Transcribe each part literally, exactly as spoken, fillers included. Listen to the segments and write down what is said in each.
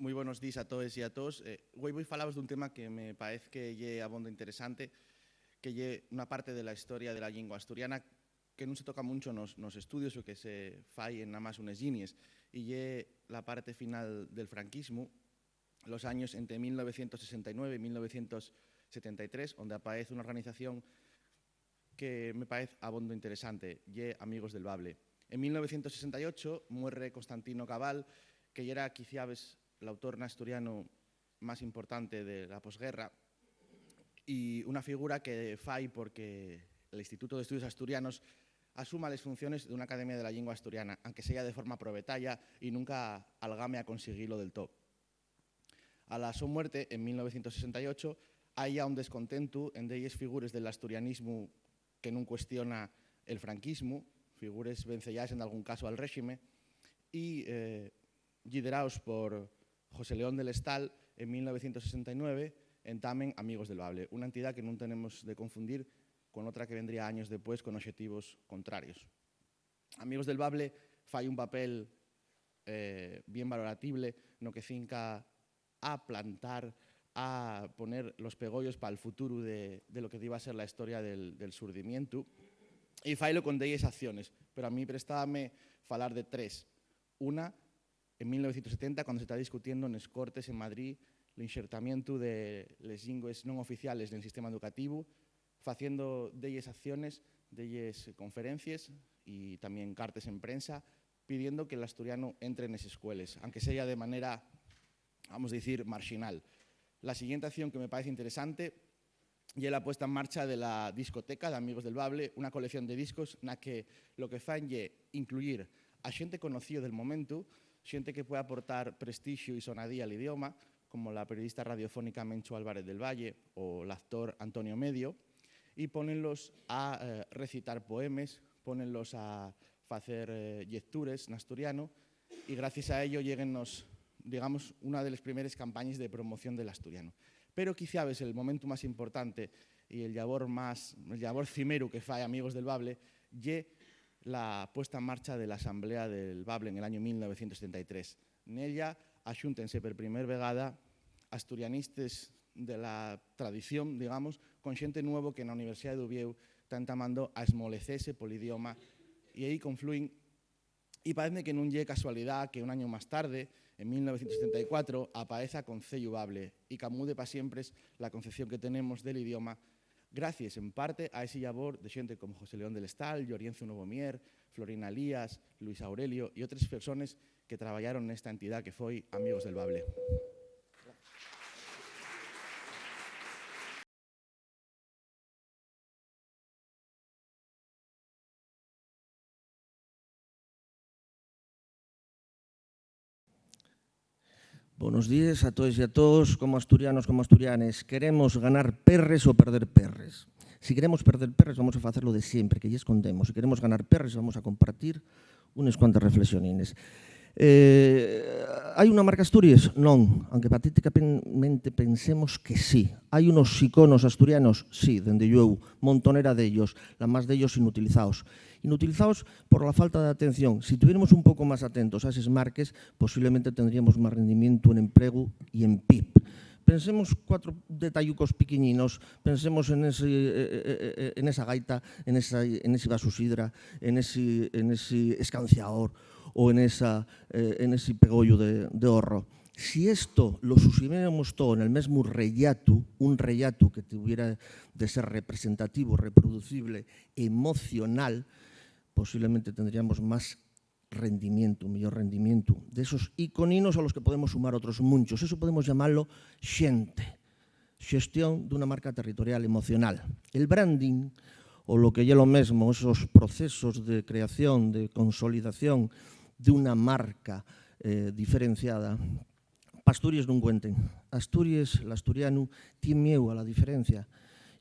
Mui bonos díes a toes y a toos. Eh, güei voi falaos d'un tema que me paez que ye abondo interesante, que ye una parte de la historia de la llingua asturiana que nun se toca muncho nos, nos estudios o que se fai en namás unes llinies, y ye la parte final del franquismu, los años ente mil novecientos sesenta y nueve y mil novecientos setenta y tres, onde apaez una organización que me paez abondo interesante, ye Amigos del Bable. En mil novecientos sesenta y ocho muerre Constantino Cabal, que yera quiciabes l'autor n'asturianu más importante de la posguerra, y una figura que fai porque l'Instituto d'Estudios Asturianos asuma les funciones d'una academia de la llingua asturiana, anque seya de forma probetaria y nunca algame a consiguilo del too. A la so muerte, en mil novecientos sesenta y ocho, hai yá un descontentu en delles figures del asturianismu que nun cuestiona el franquismu, figures venceyaes en dalgún casu al réxime, y, eh, llideraos por José León del Estal, en mil novecientos sesenta y nueve entamen Amigos del Bable, una entidá que nun tenemos de confundir con otra que vendría años depués con oxetivos contrarios. Amigos del Bable fai un papel, eh, bien valoratible no que cinca a plantar, a poner los pegollos pal futuru de, de lo que diba a ser la historia del, del Surdimientu, y failo con delles acciones, pero a mí prestábame falar de tres. Una, en mil novecientos setenta, cuando se ta discutiendo nes Cortes en Madrid l'inxertamientu de les llingües non oficiales nel sistema educativu, faciendo delles acciones, delles conferencies y tamién cartes en prensa pidiendo que l'asturianu entre nes escueles, anque seya de manera, vamos dicir, marxinal. La siguiente acción que me paez interesante ye la puesta en marcha de la discoteca d'Amigos del Bable, una colección de discos na que lo que fan ye incluyir a xente conocío del momentu, xente que puede aportar prestixu y sonadía al idioma, como la periodista radiofónica Menchu Álvarez del Valle o l'actor Antonio Medio, y pónenlos a, eh, recitar poemes, pónenlos a facer, eh, llectures n'asturianu, y gracies a ello lléguennos, digamos, una de les primeres campañes de promoción del asturianu. Pero quiciabes el momentu más importante y el llabor más, el llabor cimeru que fai Amigos del Bable ye la puesta en marcha de l'Asamblea del Bable en el año mil novecientos setenta y tres. Nella axúntense per primer vegada asturianistes de la tradición, digamos, con xente nuevo que na Universidá d'Uviéu ta entamando a esmolecese pol idioma, y ehí conflúin. Y paezme que nun ye casualidá que un añu más tarde, en mil novecientos setenta y cuatro, apaeza Conceyu Bable y camude pa siempres la concepción que tenemos del idioma, gracies, en parte, a esi llabor de xente como José León del Estal, Llorienzu Novomier, Florín Alías, Luis Aurelio y otres persones que trabayaron nesta entidá que foi Amigos del Bable. Bonos díes a toes y a toos. Como asturianos, como asturianes, queremos ganar perres o perder perres. Si queremos perder perres, vamos a facelo de siempre, que ya escondemos. Si queremos ganar perres, vamos a compartir unes cuantes reflexionines. Eh, hai una marca Asturias? Non, aunque patéticamente pensemos que sí. Hai unos iconos asturianos? Sí, dende llueu, montonera d'ellos, la más d'ellos inutilizaos. Inutilizaos por la falta d'atención. Si tuviéramos un poco más atentos a eses marques, posiblemente tendríamos más rendimientu en emplegu y en pib. Pensemos cuatro detayucos piquiñinos, pensemos en ese, eh, eh, eh, en esa gaita, en esa, en ese vaso sidra, en ese, en ese escanciador o en esa, eh, en ese pegollo de, de horro. Si esto lo susimiéramos todo en el mesmo rellato, un rellato que tuviera de ser representativo, reproducible, emocional, posiblemente tendríamos más rendimientu, mellor rendimientu, de esos iconinos a los que podemos sumar otros munchos. Eso podemos llamarlo xente. Xestión d'una marca territorial emocional. El branding, o lo que ye lo mesmo, esos procesos de creación, de consolidación d'una marca, eh, diferenciada, p'Asturies nun cuenten. Asturies, l'asturianu, tien mieu a la diferencia.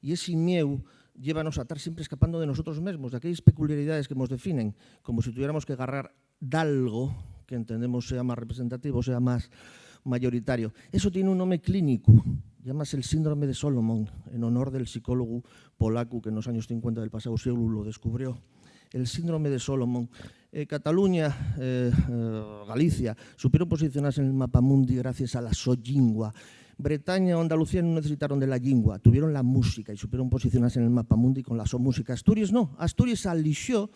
Y esi mieu llévanos a tar siempre escapando de nosotros mesmos, d'aquelles peculiaridades que mos definen, como si tuviéramos que garrar d'algo que entendemos sea más representativo, sea más mayoritario. Eso tien un nome clínicu, llámase el síndrome de Solomon, en honor del psicólogu polacu que nos años cincuenta del pasáu sieglu lo descubrió. El síndrome de Solomon. Eh, Cataluña, eh, eh, Galicia, supieron posicionarse en el mapa mundi gracias a la so llingua. Bretaña o Andalucía nun necesitaron de la llingua, tuvieron la música y supieron posicionarse en el mapa mundi con la so música. Asturies no, Asturies alixó,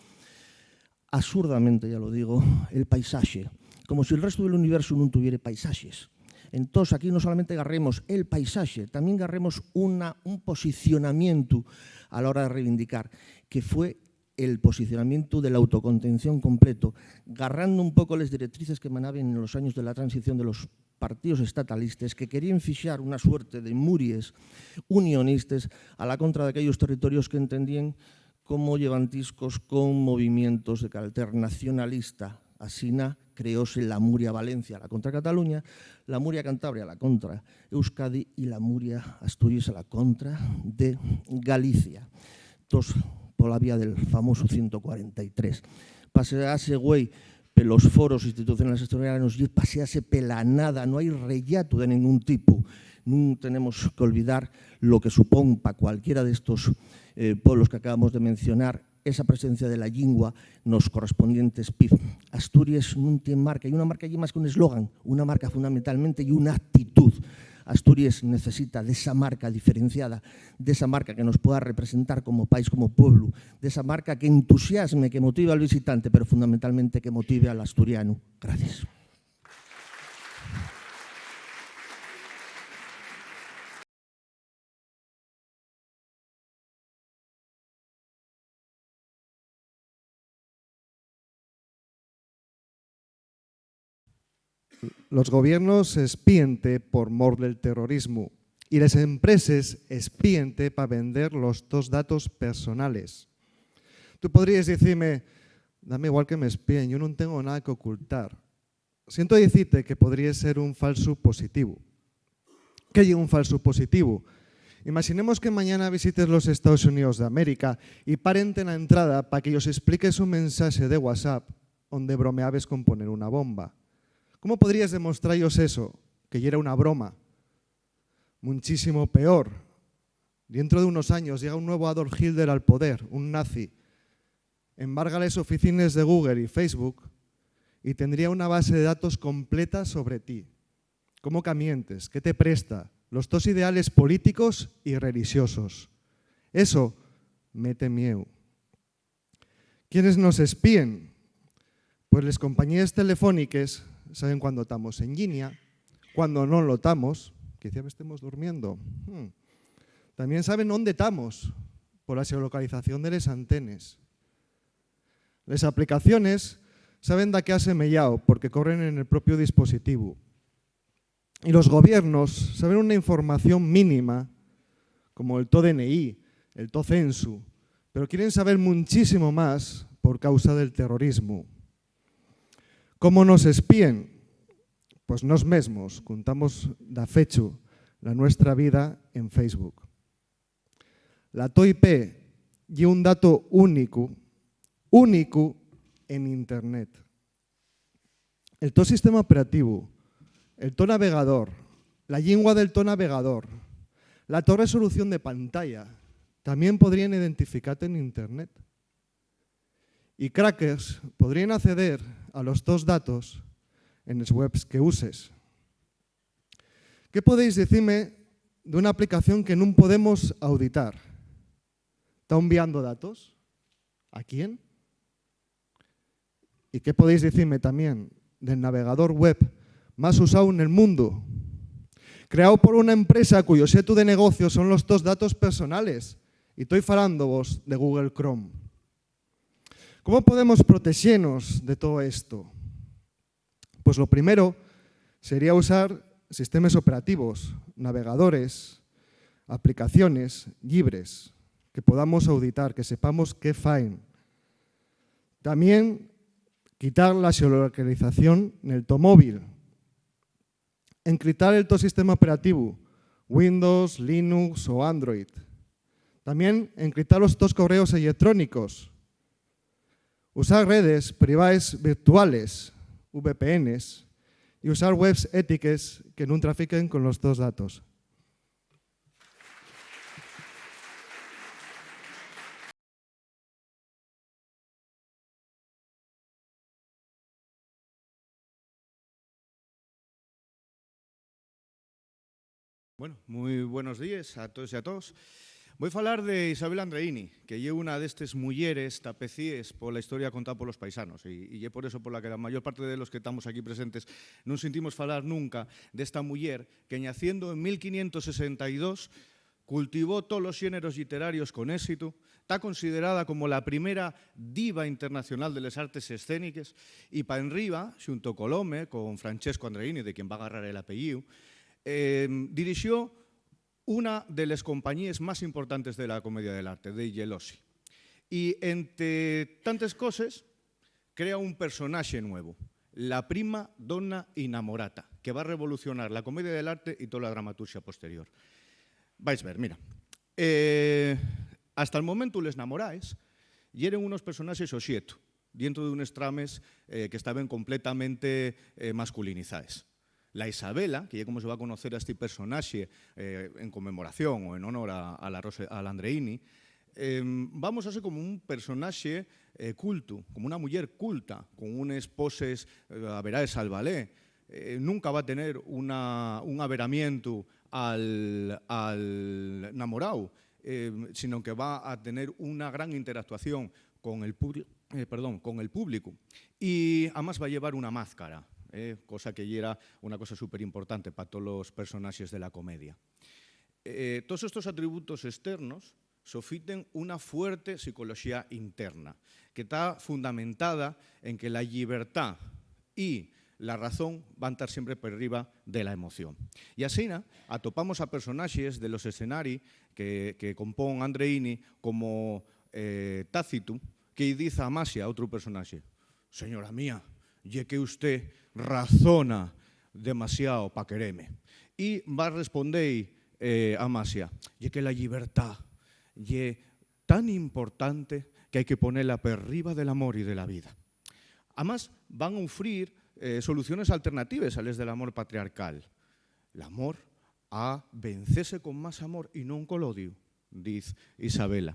absurdamente, ya lo digo, el paisaxe, como si el resto del universo nun tuviere paisaxes. Entós, aquí no solamente garremos el paisaxe, tamién garremos una, un posicionamientu a la hora de reivindicar, que fue el posicionamientu de l'autocontención completo, garrando un poco les directrices que manaben en los años de la transición de los partíos estatalistes, que queríen fixar una suerte de muries unionistes a la contra d'aquellos territorios que entendíen como llevantiscos con movimientos de calter nacionalista. Asina creóse la Muria Valencia, la contra Cataluña, la Muria Cantabria, la contra Euskadi, y la Muria Asturies, la contra de Galicia. Tos pola vía del famoso ciento cuarenta y tres. Pasease, güei, pelos foros institucionales asturianos ye pasease pela nada, no hai rellato de ningún tipo. Nun tenemos qu'olvidar lo que supón pa cualquiera d'estos, eh, pueblos que acabamos de mencionar esa presencia de la llingua nos correspondientes pif. Asturies nun tien marca, y una marca ye más que un eslogan, una marca fundamentalmente ye una actitud. Asturies necesita d'esa marca diferenciada, d'esa marca que nos pueda representar como país, como pueblu, d'esa marca que entusiasme, que motive al visitante, pero fundamentalmente que motive al asturianu. Gracias. Los gobiernos espíente por mor del terrorismu y les empreses espíente pa vender los tos datos personales. Tú podríes dicime, "Dame igual que m'espíen, yo nun tengo nada qu'ocultar". Siento dicite que podría ser un falsu positivu. ¿Qué ye un falsu positivu? Imaxinemos que mañana visites los Estaos Xuníos d'América y páren-te na entrada pa que-yos espliques un mensaxe de WhatsApp onde bromeabes con poner una bomba. ¿Cómo podríes demostrar-yos eso, que yera una broma? Munchísimo peor. Dientro d'unos años llega un nuevu Adolf Hitler al poder, un nazi. Embarga les oficines de Google y Facebook y tendría una base de datos completa sobre ti. Cómo camientes, qué te presta, los tos ideales políticos y relixosos. Eso mete mieu. ¿Quiénes nos espíen? Pues les compañíes telefóniques saben cuando tamos en llinia, cuando non lo tamos, quizá estemos durmiendo. Hmm. Tamién saben ónde tamos, pola xeolocalización de les antenes. Les aplicaciones saben d'a qué has semeyao, porque corren en el propio dispositivu. Y los gobiernos saben una información mínima, como el to D N I, el to censu, pero quieren saber munchísimo más por causa del terrorismu. ¿Cómo nos espíen? Pues nós mesmos cuntamos dafechu la nuestra vida en Facebook. La to I P ye un dato únicu, únicu en Internet. El to sistema operativu, el to navegador, la llingua del to navegador, la to resolución de pantalla, tamién podríen identificate en Internet. Y crackers podríen acceder a los tos datos en les webs que uses. ¿Qué podéis dicime d'una aplicación que nun podemos auditar? ¿Ta unviando datos? ¿A quién? ¿Y qué podéis dicime tamién del navegador web más usáu nel mundu? Creáu por una empresa cuyo xetu de negocio son los tos datos personales. Y toi falándovos de Google Chrome. ¿Cómo podemos protexenos de todo esto? Pues lo primero sería usar sistemes operativos, navegadores, aplicaciones llibres, que podamos auditar, que sepamos qué faen. Tamién quitar la xeolocalización nel to móvil. Encriptar el to sistema operativu, Windows, Linux o Android. Tamién encriptar los tos correos electrónicos. Usar redes privaes virtuales, V P Ns, y usar webs étiques que nun trafiquen con los tos datos. Bueno, mui buenos díes a toes y a toos. Voi falar de Isabel Andreini, que ye una d'estes muyeres tapecíes pola historia contá polos paisanos, y, y ye por eso pola que la mayor parte de los que tamos aquí presentes nun sintimos falar nunca d'esta muyer que, ñaciendo en mil quinientos sesenta y dos, cultivó tolos xéneros lliterarios con ésitu, ta considerada como la primera diva internacional de les artes escéniques, y pa enriba, xunto col home, con Francesco Andreini, de quien va garrar el apellíu, eh, dirixió una de les compañíes más importantes de la comedia del arte, de Yelosi. Y, ente tantes coses, crea un personaxe nuevu, la prima donna inamorata, que va revolucionar la comedia del arte y tola dramaturxia posterior. Vais ver, mira, eh, hasta el momentu les namoraes yeren unos personaxes oxetu, dientro d'unes trames, eh, que estaben completamente, eh, masculinizaes. La Isabela, que ye como se va a conocer a esti personaxe, eh, en conmemoración o en honor a, a la Rose-, a la Andreini, em, va amosase como un personaxe, eh, cultu, como una muyer culta, con unes poses, eh, averaes al balé. Eh, nunca va tener una, un averamientu al, al namoráu, eh, sino que va a tener una gran interactuación con el públi-, eh, perdón, con el públicu. Y amás va llevar una máscara, eh, cosa que yera una cosa superimportante pa tolos personaxes de la comedia. Eh, toos estos atributos esternos sofiten una fuerte psicoloxía interna, que ta fundamentada en que la llibertá y la razón van tar siempre per riba de la emoción. Y asina atopamos a personaxes de los escenari que, que compón Andreini, como, eh, Tácito, que-y diz a Amasia, otru personaxe: "Señora mía, ye que usté razona demasiao pa quereme". Y va respondé-y, eh, Amasia: "Ye que la llibertá ye tan importante que hai que ponela per riba del amor y de la vida". Amás, van ufrir, eh, soluciones alternatives a les del amor patriarcal. "L'amor ha vencese con más amor y non col odiu", diz Isabela.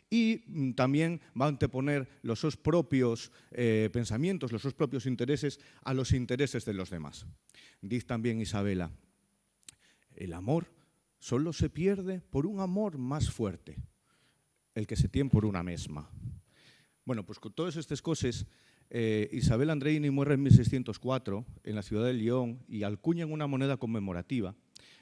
Y, mm, tamién va anteponer los sos propios, eh, pensamientos, los sos propios intereses a los intereses de los demás. Diz tamién Isabela: "El amor solo se pierde por un amor más fuerte, el que se tien por una mesma". Bueno, pues con toes estes coses, eh, Isabel Andreini muerre en mil seiscientos cuatro en la ciudá de Lleón y alcuñen una moneda conmemorativa,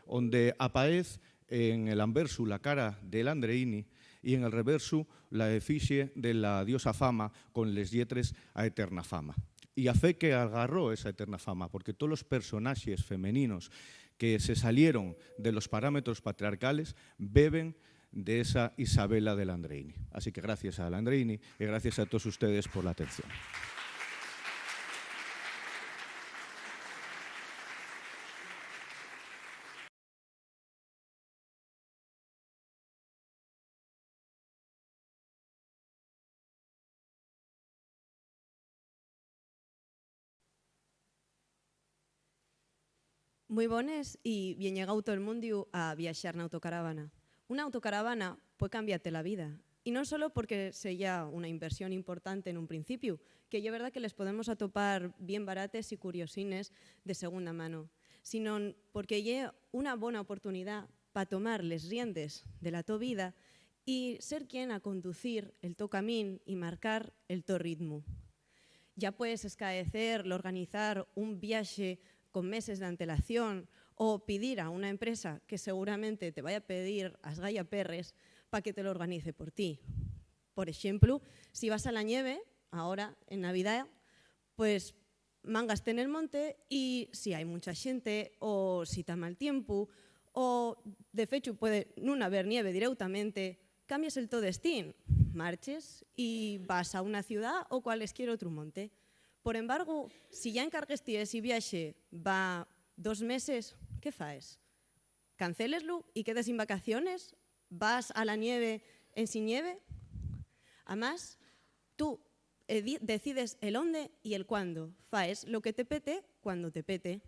onde apaez en el anversu la cara del Andreini y en el reversu la efixe de la diosa Fama con les lletres "A eterna fama". Y a fe que algarró esa eterna fama, porque tolos personaxes femeninos que se salieron de los parámetros patriarcales beben de esa Isabela de Landrini. Así que gracias a Landrini y gracias a toos ustedes por la atención. Mui bones y bien llegáu tol mundiu a Viaxar n'autocaravana. Una autocaravana pue cambiate la vida, y non solo porque seya una inversión importante nun principiu, que ye verdá que les podemos atopar bien barates y curiosines de segunda mano, sinón porque ye una bona oportunidá pa tomar les riendes de la to vida y ser quien a conducir el to camín y marcar el to ritmu. Ya puedes escaecer l'organizar un viaxe con meses d'antelación o pidir a una empresa que seguramente te vaya a pedir as gallaperres pa que te lo organice por ti. Por exemplu, si vas a la ñeve, ahora, en Navidá, pues mángaste nel monte y si hai muncha xente o si ta mal tiempu o, de fechu, puede nun haber ñeve direutamente, cambies el to destín, marches y vas a una ciudá o cualesquier otru monte. Por embargu, si ya encarguesti esi viaxe va dos meses, ¿qué faes? ¿Canceleslu y quedes sin vacaciones? ¿Vas a la ñeve ensin ñeve? Amás, tu, eh, di-, decides el ónde y el cuándo. Faes lo que te pete cuando te pete.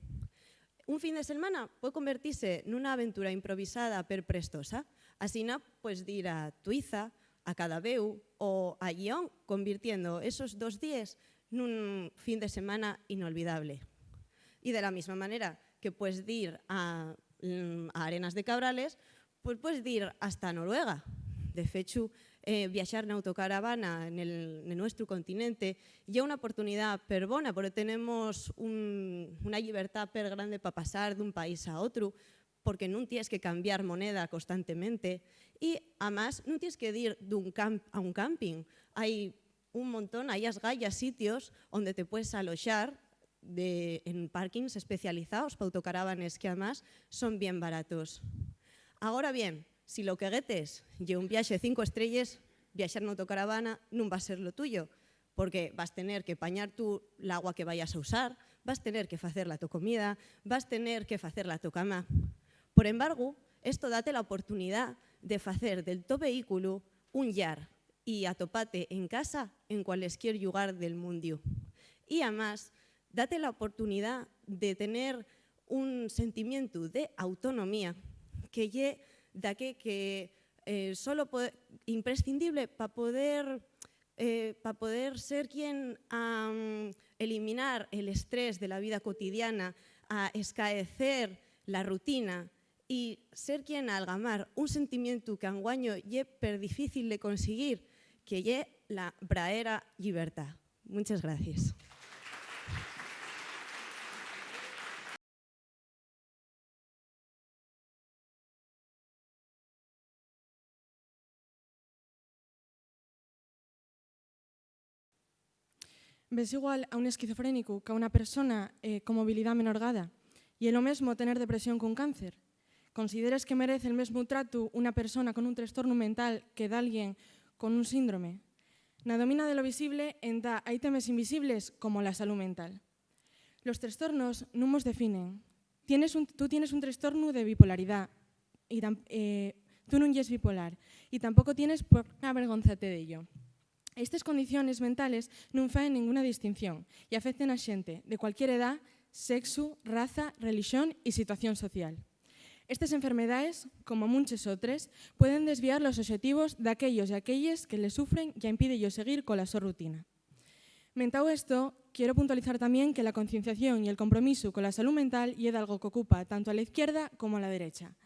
Un fin de selmana pue convertise nuna aventura improvisada per prestosa. Asina, pues dir a Tuiza, a Cadabéu o a Llión, convirtiendo esos dos díes nun fin de semana inolvidable. Y de la misma manera que pues dir a mm, a Arenas de Cabrales, pues puedes dir hasta Noruega. De fechu, eh, viaxar n'autocaravana nel, nel nuestru continente ye una oportunidá per bona, porque tenemos un, una llibertá per grande pa pasar d'un país a otru, porque nun tienes que cambiar moneda constantemente y, amás, nun tienes que dir d'un camp a un camping. Hai un montón, hai as gayas sitios onde te puedes aloxar de, en parkings especializaos pa autocaravanes, que, amás, son bien baratos. Agora bien, si lo que guetes ye un viaxe cinco estrelles, viaxar n'autocaravana nun va ser lo tuyo, porque vas tener que pañar tú l'agua que vayas a usar, vas tener que facer la to comida, vas tener que facer la to cama. Por embargo, esto date la oportunidá de facer del to vehículu un llar y atopate en casa en cualesquier llugar del mundiu. Y, amás, date la oportunidá de tener un sentimientu d'autonomía que ye daqué que, eh, solo po-, imprescindible pa poder, eh, pa poder ser quien a, mm, eliminar el estrés de la vida cotidiana, a escaecer la rutina y ser quien a algamar un sentimientu qu'anguaño ye perdifícil de consiguir, que ye la braera llibertá. Munches gracies. Ves igual a un esquizofrénicu qu'a una persona, eh, con movilidá menorgada. Ye lo mesmo tener depresión qu'un cáncer. Consideres que merez el mesmu tratu una persona con un trestornu mental que d'alguien con un síndrome? Na domina de lo visible, entá, hai temes invisibles como la salú mental. Los trestornos nun mos definen. Tienes un, tú tienes un trestornu de bipolaridá y tam-, eh, tú nun yes bipolar y tampoco tienes por qué avergonzate d'ello. Estes condiciones mentales nun faen ninguna distinción y afecten a xente de cualquier edá, sexu, raza, relixón y situación social. Estes enfermedaes, como munches otres, pueden desviar los oxetivos d'aquellos y aquelles que les sufren y impíde-yos seguir cola so rutina. Mentao esto, quiero puntualizar tamién que la concienciación y el compromisu cola salú mental ye dalgo qu'ocupa tanto a la izquierda como a la derecha.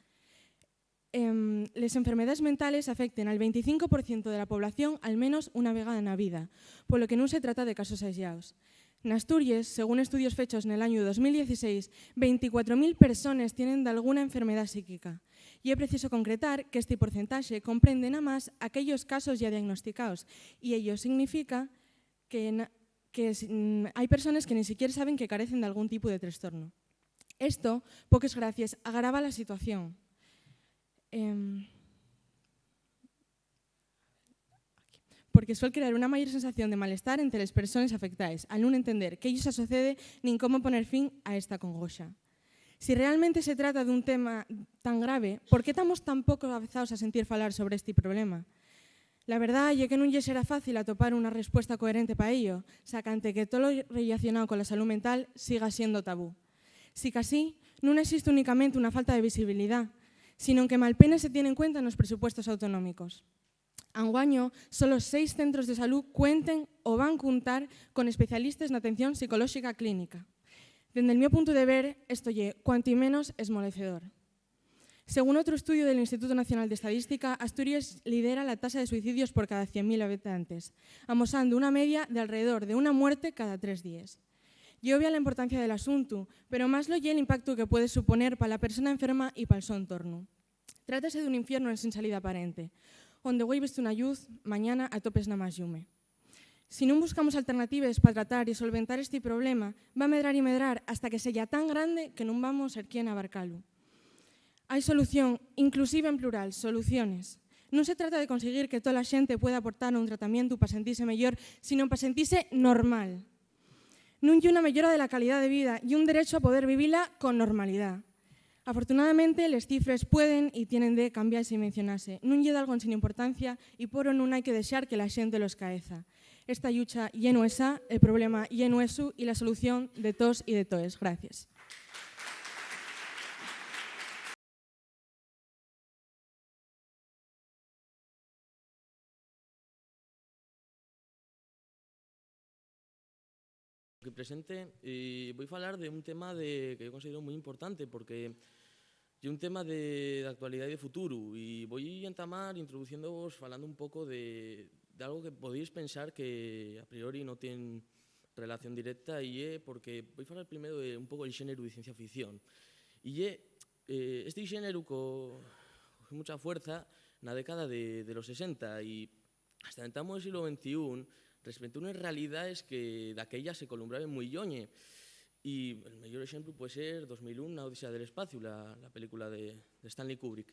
Em, les enfermedaes mentales afecten al veinticinco por ciento de la población al menos una vegada na vida, polo que nun se trata de casos aislaos. N'Asturies, según estudios fechos nel añu dos mil dieciséis, veinticuatro mil persones tienen dalguna enfermedá psíquica. Ye preciso concretar qu'esti porcentaxe comprende namás aquellos casos ya diagnosticaos, y ello significa que na-, que si-, mm, hai persones que ni siquier saben que carecen d'algún tipu de trestornu. Esto, poques gracies, agrava la situación. Em, porque suel crear una mayor sensación de malestar ente les persones afectaes, al nun entender qué-yos asocede nin cómo poner fin a esta congoxa. Si realmente se trata d'un tema tan grave, ¿por qué tamos tan poco avezaos a sentir falar sobre esti problema? La verdá ye que nun ye xera fácil atopar una respuesta coherente pa ello, sacante que tolo rellacionao cola salú mental siga siendo tabú. Sicasí, nun existe únicamente una falta de visibilidá, sinón que malpenes se tien en cuenta nos presupuestos autonómicos. Anguaño, solo seis centros de salú cuenten o van cuntar con especialistes n'atención psicolóxica clínica. Dende'l mio puntu de ver, esto ye, cuanto y menos, esmolecedor. Según otru estudiu del Instituto Nacional d'Estadística, Asturies lidera la tasa de suicidios por cada cien mil habitantes, amosando una media d'alredor de una muerte cada tres díes. Ye obvia la importancia del asuntu, pero más lo ye l'impactu que puede suponer pa la persona enferma y pal so entornu. Trátase d'un infiernu ensin salida aparente, onde güei ves una lluz, mañana atopes namás llume. Si nun buscamos alternatives pa tratar y solventar esti problema, va medrar y medrar hasta que seya tan grande que nun vamos ser quien abarcalu. Hai solución, inclusive en plural, soluciones. Nun se trata de conseguir que tola xente pueda aportar un tratamientu pa sentise meyor, sino pa sentise normal. Nun ye una meyora de la calidá de vida, ye un derechu a poder vivila con normalidá. Afortunadamente, les cifres pueden y tienen de cambiase y mencionase. Nun ye dalgo ensin importancia y poro nun hai que dexar que la xente lo escaeza. Esta llucha ye nuesa, el problema ye nuesu y la solución de tos y de toes. Gracies. Aquí presente, y voi falar de un tema de, que yo considero muy importante, porque Ye un tema de, d'actualidá y de futuru, y voi entamar introduciéndovos falando un poco de, d'algo que podíes pensar que a priori no tien relación directa, y ye porque voi falar primero de un poco del xéneru de ciencia ficción. Y ye, eh, esti xéneru co-, cogió mucha fuerza na década de, de los sesenta, y hasta entamo del sieglu ventiún, respetó unes realidaes que daquella se columbraben mui lloñe. Y el meyor exemplu puede ser dos mil un, na Odisea del Espaciu, la, la película de, de Stanley Kubrick.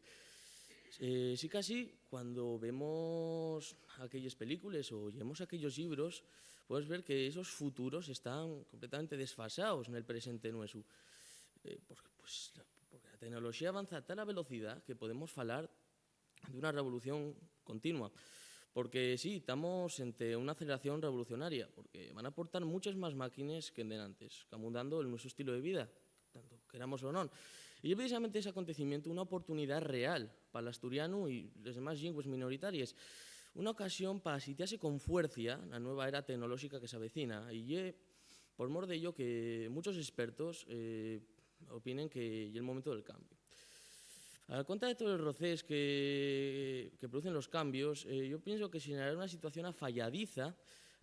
Eh, sicasí, cuando vemos aquelles películes o lleemos aquellos llibros, podemos ver que esos futuros están completamente desfasaos nel presente nuesu. Eh, porque, pues, la, porque la tecnoloxía avanza a tala velocidá que podemos falar d'una revolución continua. Porque sí, tamos ente una aceleración revolucionaria, porque van aportar muches más máquines que endenantes, camudando el nuesu estilo de vida, tanto queramos o non. Y ye precisamente ese acontecimientu una oportunidá real pa l'asturianu y les demás llingües minoritaries, una ocasión pa sitiase con fuercia na nueva era tecnolóxica que s'avecina, y ye, por mor d'ello, que muchos expertos, eh, opinen que ye el momento del cambio. A cuenta de tolos rocés que, que producen los cambios, eh, yo pienso que se xenera una situación afayadiza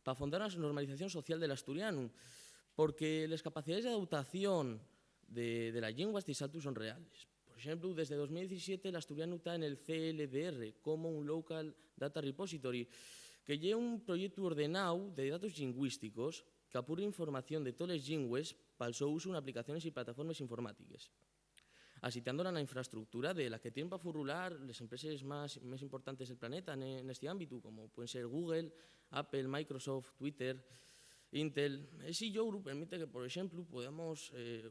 pa afondar una normalización social del asturianu, porque les capacidaes d'adaptación de, de la llingua a esti saltu son reales. Por exemplu, desde dos mil diecisiete, l'asturianu ta nel C L D R, Common Local Data Repository, que ye un proyectu ordenáu de datos llingüísticos qu'apurre información de toles llingües pal so usu n'aplicaciones y plataformes informátiques, asitiándola na infraestructura de la que tienen pa furrular les empreses más, más importantes del planeta ne-, nesti ámbitu, como pueden ser Google, Apple, Microsoft, Twitter, Intel. Esi llogru permite que, por exemplu, podamos, eh,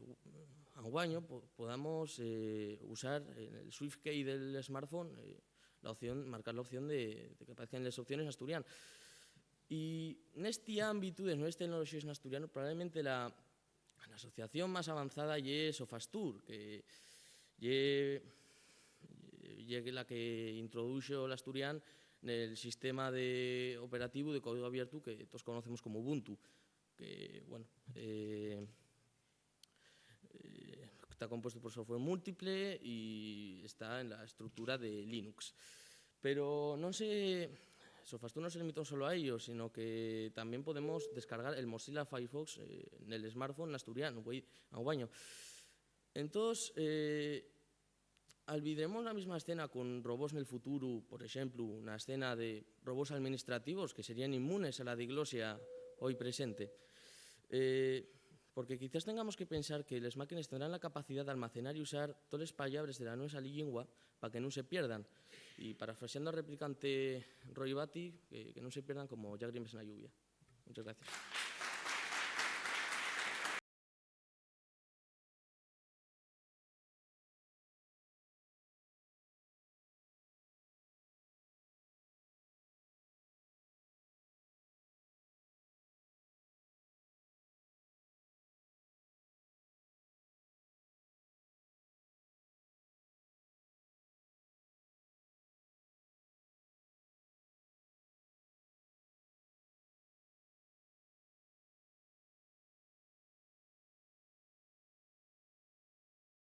anguaño, po-, podamos, eh, usar el Swift Key del smartphone, eh, la opción, marcar la opción de, de que aparezcan les opciones n'asturianu. Y nesti ámbitu de nueves tecnoloxíes n'asturianu, probablemente la, la asociación más avanzada ye Sofastur, que ye, ye la que introduxo l'asturian nel sistema de operativu de código abiertu que todos conocemos como Ubuntu, que, bueno, eh, eh, ta compuesto por software múltiple y está en la estructura de Linux. Pero non se, Sofastur non se limita solo a ello, sino que también podemos descargar el Mozilla Firefox, eh, nel smartphone n'asturianu, güei, anguaño. Entós, eh, alvidremos la misma escena con robots nel futuru, por exemplu, na escena de robots alministrativos que serían inmunes a la diglosia hoi presente. Eh, porque quizás tengamos que pensar que les máquines tendrán la capacidá d'almacenar y usar toles pallabres de la nuesa llingua pa que nun se pierdan. Y parafraseando al replicante Roy Batty, que, que nun se pierdan como llágrimes na lluvia. Muchas gracias.